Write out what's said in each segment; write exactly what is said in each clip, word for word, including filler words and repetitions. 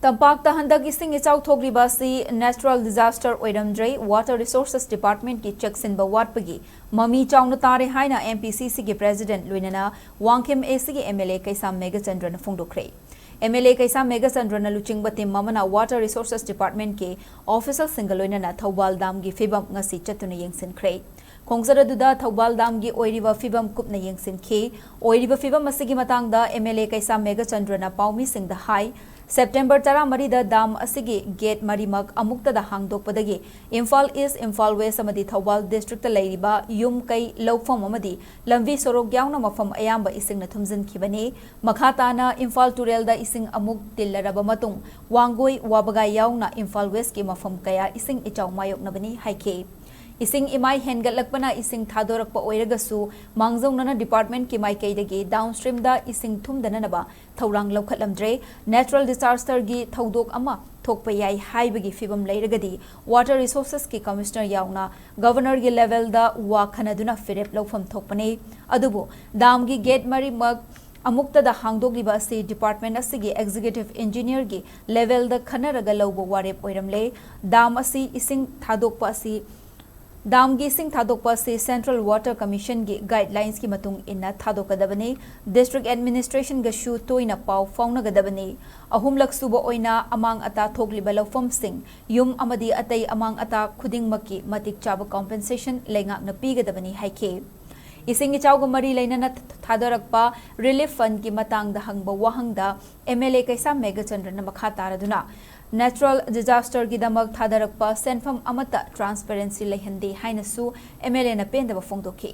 ꯇꯝꯄꯥꯛꯇ ꯍꯟꯗꯛ ꯏꯁꯤꯡ ꯏꯆꯥꯎ ꯊꯣꯛꯂꯤꯕ ꯑꯁꯤ natural disaster ꯑꯣꯏꯔꯝꯗ꯭ꯔꯦ, Water Resources Department ꯀꯤ ꯆꯦꯛꯁꯤꯟꯕ ꯋꯥꯠꯄꯒꯤ ꯃꯃꯤ ꯆꯥꯎꯅ ꯇꯥꯔꯦ ꯍꯥꯏꯅ M P C C ꯒꯤ President ꯂꯣꯏꯅꯅ ꯋꯥꯡꯈꯦꯝ A C ꯒꯤ M L A Keisham ꯃꯦꯘꯆꯟꯗ꯭ꯔꯅ ꯐꯣꯡꯗꯣꯛꯈ꯭ꯔꯦ꯫ M L A ꯀꯩꯁꯥꯝ ꯃꯦꯘꯆꯟꯗ꯭ꯔꯅ ꯂꯨꯆꯤꯡꯕ team ꯑꯃꯅ Water Resources Department ꯀꯤ official ꯁꯤꯡꯒ ꯂꯣꯏꯅꯅ ꯊꯧꯕꯥꯜ dam ꯒꯤ ꯐꯤꯕꯝ ꯉꯁꯤ ꯆꯠꯇꯨꯅ ꯌꯦꯡꯁꯤꯟꯈ꯭ꯔꯦ꯫ ꯈꯣꯡꯆꯠ ꯑꯗꯨꯗ ꯊꯧꯕꯥꯜ dam ꯒꯤ ꯑꯣꯏꯔꯤꯕ ꯐꯤꯕꯝ ꯀꯨꯞꯅ ꯌꯦꯡꯁꯤꯟꯈꯤ꯫ ꯑꯣꯏꯔꯤꯕ ꯐꯤꯕꯝ ꯑꯁꯤꯒꯤ ꯃꯇꯥꯡꯗ M L A ꯀꯩꯁꯥꯝ ꯃꯦꯘꯆꯟꯗ꯭ꯔꯅ ꯄꯥꯎꯃꯤꯁꯤꯡꯗ ꯍꯥꯏ, September ꯇꯔꯥꯃꯔꯤꯗ dam ꯑꯁꯤꯒꯤ gate ꯃꯔꯤꯃꯛ ꯑꯃꯨꯛꯇꯗ ꯍꯥꯡꯗꯣꯛꯄꯗꯒꯤ ꯏꯝꯐꯥꯜ East, ꯏꯝꯐꯥꯜ West ꯑꯃꯗꯤ ꯊꯧꯕꯥꯜ district ꯇ ꯂꯩꯔꯤꯕ ꯌꯨꯝ ꯀꯩ, ꯂꯧꯐꯝ ꯑꯃꯗꯤ ꯂꯝꯕꯤ ꯁꯣꯔꯣꯛ ꯌꯥꯎꯅ ꯃꯐꯝ ꯑꯌꯥꯝꯕ ꯏꯁꯤꯡꯅ ꯊꯨꯝꯖꯤꯟꯈꯤꯕꯅꯤ꯫ ꯃꯈꯥ ꯇꯥꯅ ꯏꯝꯐꯥꯜ ꯇꯨꯔꯦꯜꯗ ꯏꯁꯤꯡ ꯑꯃꯨꯛ ꯇꯤꯜꯂꯔꯕ ꯃꯇꯨꯡ ꯋꯥꯡꯒꯣꯏ, ꯋꯥꯕꯒꯥꯏ ꯌꯥꯎꯅ ꯏꯝꯐꯥꯜ West ꯀꯤ ꯃꯐꯝ ꯀꯌꯥ ꯏꯁꯤꯡ ꯏꯆꯥꯎ ꯃꯥꯌꯣꯛꯅꯕꯅꯤ ꯍꯥꯏꯈꯤ꯫ ꯏꯁꯤꯡ ꯏꯃꯥꯏ ꯍꯦꯟꯒꯠꯂꯛꯄꯅ ꯏꯁꯤꯡ ꯊꯥꯗꯣꯔꯛꯄ ꯑꯣꯏꯔꯒꯁꯨ ꯃꯥꯡꯖꯧꯅꯅ department ꯀꯤ ꯃꯥꯏꯀꯩꯗꯒꯤ downstream ꯗ ꯏꯁꯤꯡ ꯊꯨꯝꯗꯅꯅꯕ ꯊꯧꯔꯥꯡ ꯂꯧꯈꯠꯂꯝꯗ꯭ꯔꯦ꯫ Natural disaster ꯒꯤ ꯊꯧꯗꯣꯛ ꯑꯃ ꯊꯣꯛꯄ ꯌꯥꯏ ꯍꯥꯏꯕꯒꯤ ꯐꯤꯕꯝ ꯂꯩꯔꯒꯗꯤ Water Resources ꯀꯤ Commissioner ꯌꯥꯎꯅ Governor ꯒꯤ level ꯗ ꯋꯥ ꯈꯟꯅꯗꯨꯅ ꯐꯤꯔꯦꯞ ꯂꯧꯐꯝ ꯊꯣꯛꯄꯅꯤ꯫ ꯑꯗꯨꯕꯨ dam ꯒꯤ gate ꯃꯔꯤꯃꯛ ꯑꯃꯨꯛꯇꯗ ꯍꯥꯡꯗꯣꯛꯂꯤꯕ ꯑꯁꯤ department ꯑꯁꯤꯒꯤ executive engineer ꯒꯤ level ꯗ ꯈꯟꯅꯔꯒ ꯂꯧꯕ ꯋꯥꯔꯦꯞ ꯑꯣꯏꯔꯝꯂꯦ꯫ Dam ꯑꯁꯤ ꯏꯁꯤꯡ ꯊꯥꯗꯣꯛꯄ ꯑꯁꯤ Dam ꯒꯤ ꯏꯁꯤꯡ ꯊꯥꯗꯣꯛꯄ ꯑꯁꯤ Central Water Commission ꯒꯤ guidelines ꯀꯤ ꯃꯇꯨꯡ ꯏꯟꯅ ꯊꯥꯗꯣꯛꯀꯗꯕꯅꯤ꯫ District administration ꯒꯁꯨ ꯇꯣꯏꯅ ꯄꯥꯎ ꯐꯥꯎꯅꯒꯗꯕꯅꯤ꯫ ꯑꯍꯨꯝꯂꯛ ꯁꯨꯕ ꯑꯣꯏꯅ ꯑꯃꯥꯡ ꯑꯇꯥ ꯊꯣꯛꯂꯤꯕ ꯂꯧꯐꯝꯁꯤꯡ, ꯌꯨꯝ ꯑꯃꯗꯤ ꯑꯇꯩ ꯑꯃꯥꯡ ꯑꯇꯥ ꯈꯨꯗꯤꯡꯃꯛꯀꯤ ꯃꯇꯤꯛ ꯆꯥꯕ compensation ꯂꯩꯉꯥꯛꯅ ꯄꯤꯒꯗꯕꯅꯤ ꯍꯥꯏꯈꯤ꯫ ꯏꯁꯤꯡ ꯏꯆꯥꯎꯒ ꯃꯔꯤ ꯂꯩꯅꯅ ꯊꯥꯗꯔꯛꯄ relief fund ꯀꯤ ꯃꯇꯥꯡꯗ ꯍꯪꯕ ꯋꯥꯍꯪꯗ M L A ꯀꯩꯁꯥꯝ ꯃꯦꯘꯆꯟꯗ꯭ꯔꯅ ꯃꯈꯥ ꯇꯥꯔꯗꯨꯅ, natural disaster ꯒꯤꯗꯃꯛ ꯊꯥꯗꯔꯛꯄ ꯁꯦꯟꯐꯝ ꯑꯃꯠꯇ transparency ꯂꯩꯍꯟꯗꯦ ꯍꯥꯏꯅꯁꯨ M L A ꯅ ꯄꯦꯟꯗꯕ ꯐꯣꯡꯗꯣꯛꯈꯤ꯫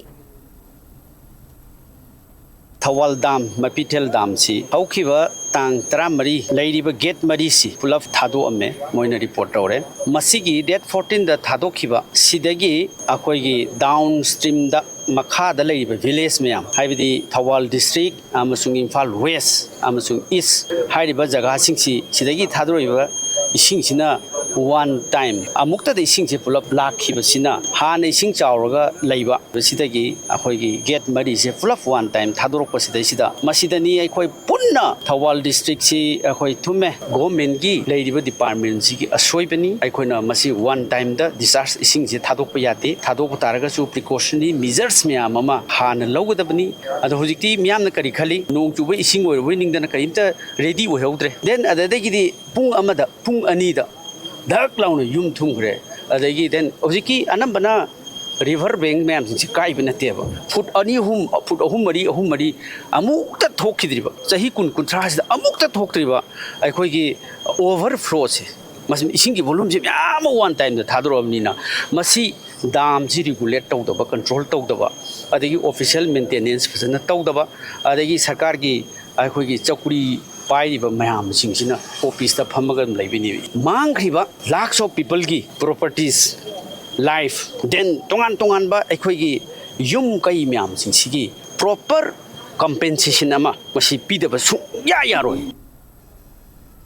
ꯊꯧꯕꯥꯜ dam, ꯃꯄꯤꯊꯦꯜ dam ꯁꯤ ꯍꯧꯈꯤꯕ ꯇꯥꯡ ꯇꯔꯥꯃꯔꯤ ꯂꯩꯔꯤꯕ gate ꯃꯔꯤꯁꯤ ꯄꯨꯂꯞ ꯊꯥꯗꯣꯛꯑꯝꯃꯦ, ꯃꯣꯏꯅ report ꯇꯧꯔꯦ꯫ ꯃꯁꯤꯒꯤ date fourteen ꯗ ꯊꯥꯗꯣꯛꯈꯤꯕ ꯁꯤꯗꯒꯤ ꯑꯩꯈꯣꯏꯒꯤ downstream ꯗ ꯃꯈꯥꯗ ꯂꯩꯔꯤꯕ village ꯃꯌꯥꯝ, ꯍꯥꯏꯕꯗꯤ ꯊꯧꯕꯥꯜ district ꯑꯃꯁꯨꯡ ꯏꯝꯐꯥꯜ West ꯑꯃꯁꯨꯡ East ꯍꯥꯏꯔꯤꯕ ꯖꯒꯥꯁꯤꯡꯁꯤ, ꯁꯤꯗꯒꯤ ꯊꯥꯗꯣꯔꯛꯏꯕ ꯏꯁꯤꯡꯁꯤꯅ One time ꯑꯃꯨꯛꯇꯗ ꯏꯁꯤꯡꯁꯦ ꯄꯨꯂꯞ ꯂꯥꯛꯈꯤꯕꯁꯤꯅ ꯍꯥꯟꯅ ꯏꯁꯤꯡ ꯆꯥꯎꯔꯒ ꯂꯩꯕ ꯁꯤꯗꯒꯤ ꯑꯩꯈꯣꯏꯒꯤ ꯒꯦꯠ ꯃꯔꯤꯁꯦ ꯄꯨꯂꯞ one time ꯊꯥꯗꯣꯔꯛꯄꯁꯤꯗꯩꯁꯤꯗ ꯃꯁꯤꯗꯅꯤ ꯑꯩꯈꯣꯏ ꯄꯨꯟꯅ ꯊꯧꯕꯥꯜ ꯗꯤꯁꯇ꯭ꯔꯤꯛꯁꯤ ꯑꯩꯈꯣꯏ ꯊꯨꯝꯃꯦ꯫ ꯒꯣꯔꯃꯦꯟꯒꯤ ꯂꯩꯔꯤꯕ ꯗꯤꯄꯥꯔꯠꯃꯦꯟꯁꯤꯒꯤ ꯑꯁꯣꯏꯕꯅꯤ꯫ ꯑꯩꯈꯣꯏꯅ ꯃꯁꯤ one timeꯗ discharge ꯏꯁꯤꯡꯁꯦ ꯊꯥꯗꯣꯛꯄ ꯌꯥꯗꯦ꯫ ꯊꯥꯗꯣꯛꯄ ꯇꯥꯔꯒꯁꯨ precautionary measures ꯃꯌꯥꯝ ꯑꯃ ꯍꯥꯟꯅ ꯂꯧꯒꯗꯕꯅꯤ꯫ ꯑꯗꯣ ꯍꯧꯖꯤꯛꯇꯤ ꯃꯤꯌꯥꯝꯅ ꯀꯔꯤ ꯈꯜꯂꯤ? ꯅꯣꯡ ꯆꯨꯕ ꯏꯁꯤꯡ ꯑꯣꯏꯔꯨꯕꯩ ꯅꯤꯡꯗꯅ ꯀꯔꯤꯝꯇ ready ꯑꯣꯏꯍꯧꯗ꯭ꯔꯦ꯫ Then ꯑꯗꯨꯗꯒꯤꯗꯤ ꯄꯨꯡ ꯑꯃꯗ, ꯄꯨꯡ ꯑꯅꯤꯗ ꯗꯛ ꯂꯥꯎꯅ ꯌꯨꯝ ꯊꯨꯝꯈ꯭ꯔꯦ꯫ ꯑꯗꯒꯤ then ꯍꯧꯖꯤꯛꯀꯤ ꯑꯅꯝꯕꯅ river bank ꯃꯌꯥꯝꯁꯤꯡꯁꯤ ꯀꯥꯏꯕ ꯅꯠꯇꯦꯕ, ꯐꯨꯠ ꯑꯅꯤ ꯑꯍꯨꯝ, ꯐꯨꯠ ꯑꯍꯨꯝ ꯃꯔꯤ, ꯑꯍꯨꯝ ꯃꯔꯤ ꯑꯃꯨꯛꯇ ꯊꯣꯛꯈꯤꯗ꯭ꯔꯤꯕ, ꯆꯍꯤ ꯀꯨꯟ ꯀꯨꯟꯊ꯭ꯔꯥꯁꯤꯗ ꯑꯃꯨꯛꯇ ꯊꯣꯛꯇ꯭ꯔꯤꯕ ꯑꯩꯈꯣꯏꯒꯤ overflowꯁꯦ, ꯃꯁꯤ ꯏꯁꯤꯡꯒꯤ volumeꯁꯦ ꯃꯌꯥꯝ ꯑꯃ one timeꯗ ꯊꯥꯗꯣꯔꯛꯑꯕꯅꯤꯅ ꯃꯁꯤ damꯁꯤ regulate ꯇꯧꯗꯕ, control ꯇꯧꯗꯕ, ꯑꯗꯒꯤ official maintenance ꯐꯖꯅ ꯇꯧꯗꯕ, ꯑꯗꯒꯤ ꯁꯔꯀꯥꯔꯒꯤ ꯑꯩꯈꯣꯏꯒꯤ ꯆꯧꯀ꯭ꯔꯤ ꯄꯥꯏꯔꯤꯕ ꯃꯌꯥꯝꯁꯤꯡꯁꯤꯅ officeꯇ ꯐꯝꯃꯒ ꯑꯗꯨꯝ ꯂꯩꯕꯅꯦꯕ꯫ ꯃꯥꯡꯈ꯭ꯔꯤꯕ lakhs of peopleꯒꯤ properties, life, then ꯇꯣꯉꯥꯟ ꯇꯣꯉꯥꯟꯕ ꯑꯩꯈꯣꯏꯒꯤ ꯌꯨꯝ ꯀꯩ ꯃꯌꯥꯝꯁꯤꯡꯁꯤꯒꯤ proper compensation ꯑꯃ ꯃꯁꯤ ꯄꯤꯗꯕ ꯁꯨꯡꯌꯥ ꯌꯥꯔꯣꯏ꯫